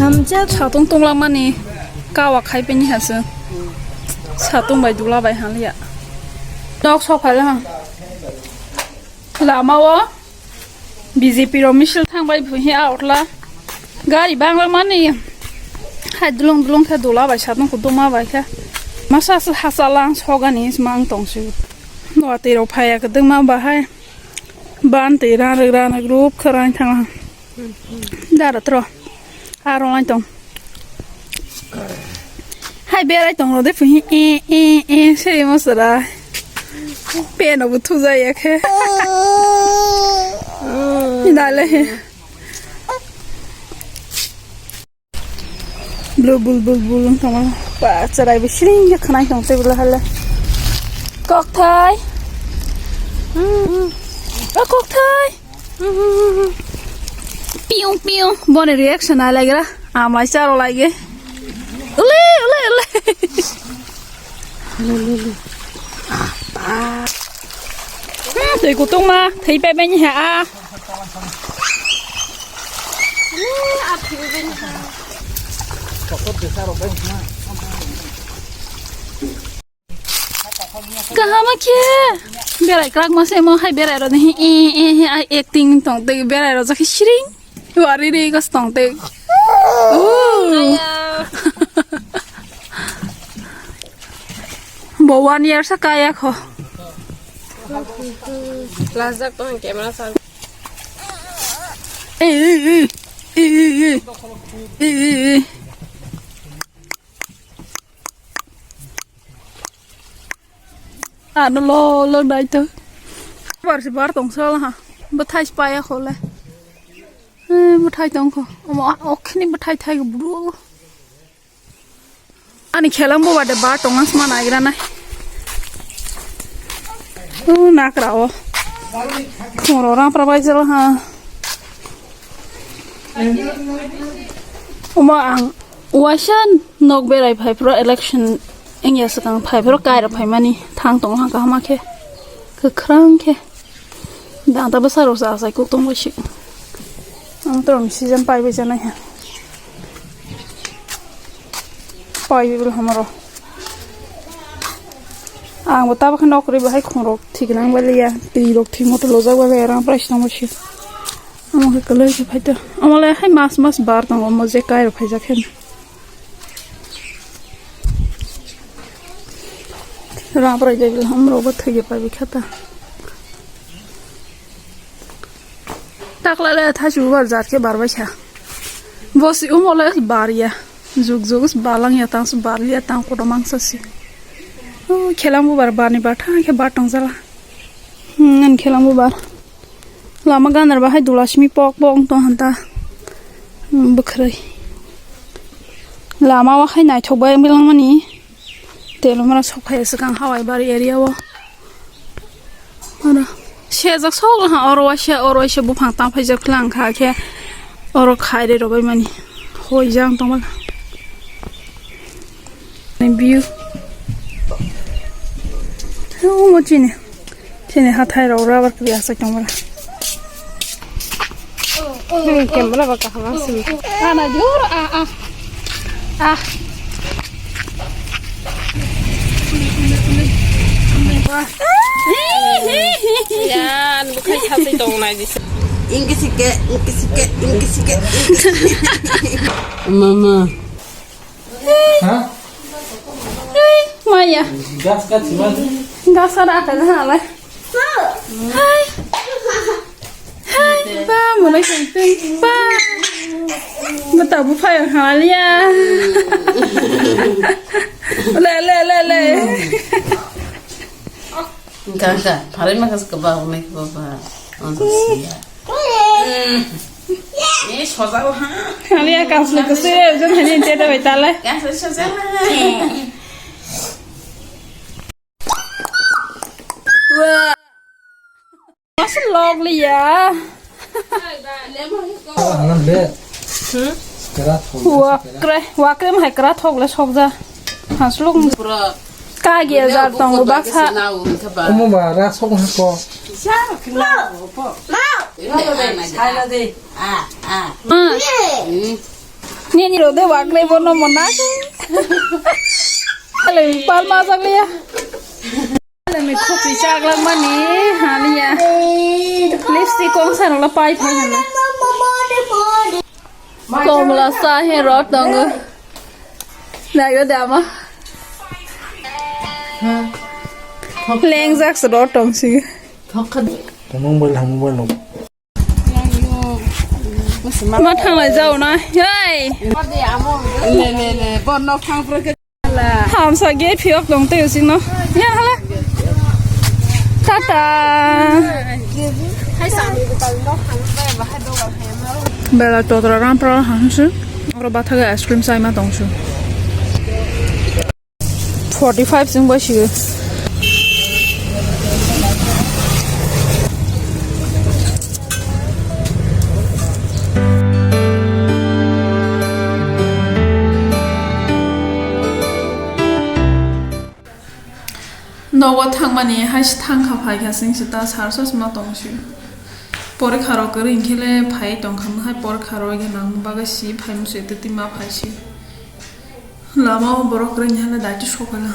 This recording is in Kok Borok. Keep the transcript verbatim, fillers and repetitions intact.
Satung tonglamani kawa khai peni hasu. Satung bai dula bai haliya. Nok sok phala ha. Lama o B J P rok misil thang bai phuhi a utla. Gari bangla mani. Hai dulung dulung khe dula bai satung kuduma bai khe. Masa sa hasa lang sogani mang tongsu. Watwi rok phaya kuduma bahai. Ban twi ranrwk ranrwk rup khwrang thang. Dara tro. Aro lai tong. Hai berai tong rode phi e e e seri masara. Peno bu thuja ya khe. Dale. Bul bul bul bul tong. Ba charai bi sring ya khanai tong tebula hala. Kokthai. Hmm. O kokthai. Piung piung. Boni reaction alai gra. Amai charo lai ge. Ule ule ule. Tei kutung ma thei pe ben ha a. Kahama khe berai krak ma se mo hai berai ro ni e e e ai acting tong tei berai ro jakhi sring wari ri gas tong tei. Bo one year sa kaya kho. Last jak tong camera sa. Ano lo lo nai to. Bar si bar tong sal ha. Bwthai si paya kho le. Eh, bwthai tong kho. Omo okhini bwthai thai bru. Ani khelam bo bade bar tong asma nai gra nai. U nakra o. Khoro ram pra bai jalo ha. Omo ang Waisa nok berai phai phro election wngya swkang phai phro kaira phaimani thang tongo kaham khe kwkhwrang khe danta bwsa rok sa asai kuk tongbai si ang tong season pai bai janai ha pai bai hamaro ang bo tabakhe nok ri bahai khung rok thik nang bai liya twi rok thik moto lojak bai rang price tongbai si. Omo khe kwlwi khe phai to. Omo le hai mas mas bar tongo, omo je kai rok phaijak khe. Rang bwrwi de bil ham rok bo thwi khe pai bi kha ta. Takla le thaisu bar jat khe bar bai kha. Bo si omo le bar ya. Juk juk balang ya tang su bar ya tang koto mangsa si. O khelam bo bar bani bar thang khe bar tong jala. Hmm, ngan khelam bo bar. Lama ganar bahai dula simi pok pok wng tong hanta. Hmm, bwkhwrwi. Lama o hai naithok bai wng langmani. Telo mara sok phai swkang hawai bari area o. Oro sejak sok ha oro waisa oro waisa buphang tang phaijak phlang kha khe oro khaire robai mani. Hoi jang tong mala. View. Omo chini. Chini hathai rok rubber kwrwi aswk tong mala. Camera ba kaham aswk. Ana jor a a. Ah. Yan, bukai sathi tong nai di. Ingkisike, ingkisike, ingkisike, ingkisike. Mama. Ha? Maya. Gas ka chima. Gas ka da ka na le. Hai. Hai, ba, mo nai kong teng, ba. Mata bu phai hal ya. Le, le, le, le. Ga, ga, phalai ma gas ka ba, mo nai ka ba, ba. Ang ko siya. Eh, soja ko ha. Hal ya, kas le ko se, jom hani te to bai ta le. Gas le soja ha. Wah. Masih log liya. Angan be. Hmm? Kera thok. Wakre, wakre mahai kera thok le sokja. Haslok. Pura. Kagi ajar tong baksa. Omo ba ra sok ha ko. Sa kena ko. Ma. Sai la de. Ah, ah. Hmm. Nini rode wakre bono mona. Ale pal ma jang liya. Ale mi khopi chak lang mani haliya. Lipstick kong sa la pai phai na. Komla sa he rot dong. Nayo dama. Lengjak se rot dong si. Mobile, mobile. Ma thanglai jao na. Hey. Le, le, le. Borno khang pro ke. Hamsa gate phiyok dong tei using no. Ya hala. Tata. Bela totra rampra hangsu. Oro bathaga ice cream sai ma tongsu. Forty five chwng bai sio. Nogo thangmani hai se thangkha phaikha chwng se ta sar sosma tong sio. Porikha rok kwrwi hinkhe le phai tongkha hai porikha rok nang bagwi si phai muchung twi ma phai si. Lama o borok kwrwi hinkhe le daiti sokala.